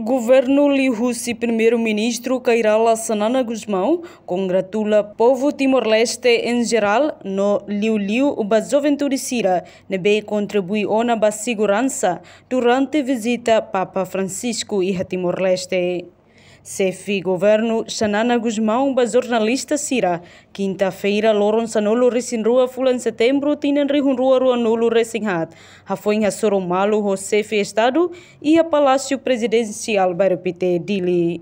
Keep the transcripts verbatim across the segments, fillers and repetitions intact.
Governu liuhusi Primeiru-Ministru Kay Rala Xanana Gusmão kongratula povu Timor-Leste em geral no liuliu ba juventude sira ne'ebé kontribui ona ba seguransa durante vizita Papa Francisco iha Timor-Leste. Xefe Governu Xanana Gusmão ba jornalista sira, kinta-feira, loron sanulu-resin-rua fulan Setembru, tinan rihun rua ruanulu-resin-haat, hafoin hasoru malu ho Xefe Estadu iha Palásiu Prezidensiál Bairru Pité, Dili.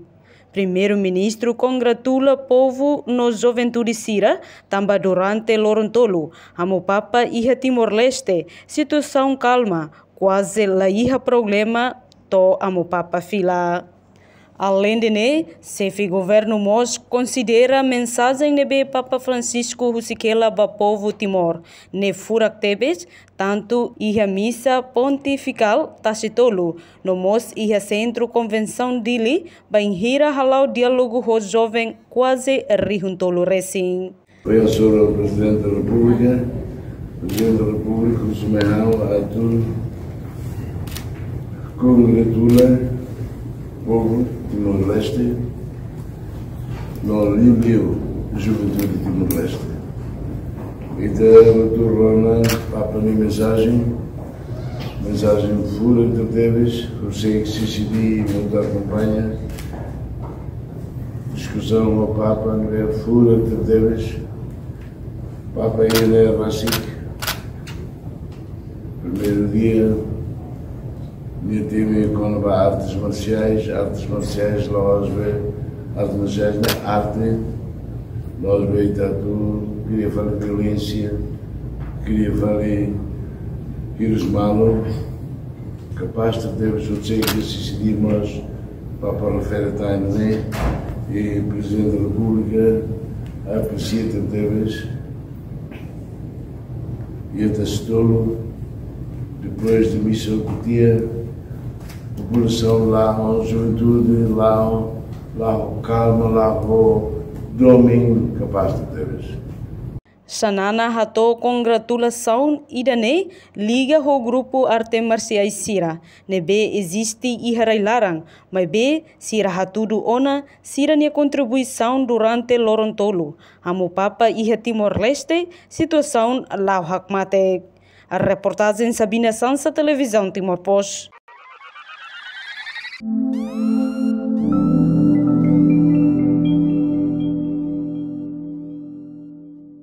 Primeiru-Ministru kongratula povu no juventude sira, tanba durante loron tolu Amu Papa iha Timor-Leste, situasaun kalma, kuaze la iha problema to'o Amu Papa fila. Aleinde ne'e, Xefe Governu mós konsidera mensajen ne'ebé Papa Francisco husik hela ba povu Timor, ne'e furak tebes, tantu iha misa pontifikál Tasi Tolu, no mós iha Sentru Konvensaun Dili, bainhira hala'o diálogu ho joven kuaze rihun tolu resin. Venho sobre o Presidente da República, Presidente da República, Gusmão, atu kongratula povu Timor-Leste, no liuliu juventude Timor-Leste. Ita atu rona Papa nia mensajen, mensajen furak tebes, husik sisidi, ita akompaña diskusaun ho Papa, ne'e furak tebes. Papa iha ne'e rasik, primeiru dia, nia temi kona-ba artes marsiais, artes marsiais, la'ós be, artes marsiais ne'e arte, la'ós be ita atu kria fali violénsia, kria fali hirus malu, kapás tebes, husik sisidi mós, Papa refere tan ne'e, i Presidente da República apresia tebes, iha Tasi Tolu, depois de misa hotu tiha, populasaun la'o, juventude la'o, la'o kalma, la'o domin, kapás tebes. Xanana hato'o kongratulasaun ida-ne'e liga ho grupu arte marsiais sira, ne'ebé eziste iha rai-laran, maibé sira hatudu ona sira-nia kontribuisaun durante loron tolu Amu Papa iha Timor-Leste, situasaun la'o hakmatek. Reportajen Sabina Sansa, Televizaun Timor Post.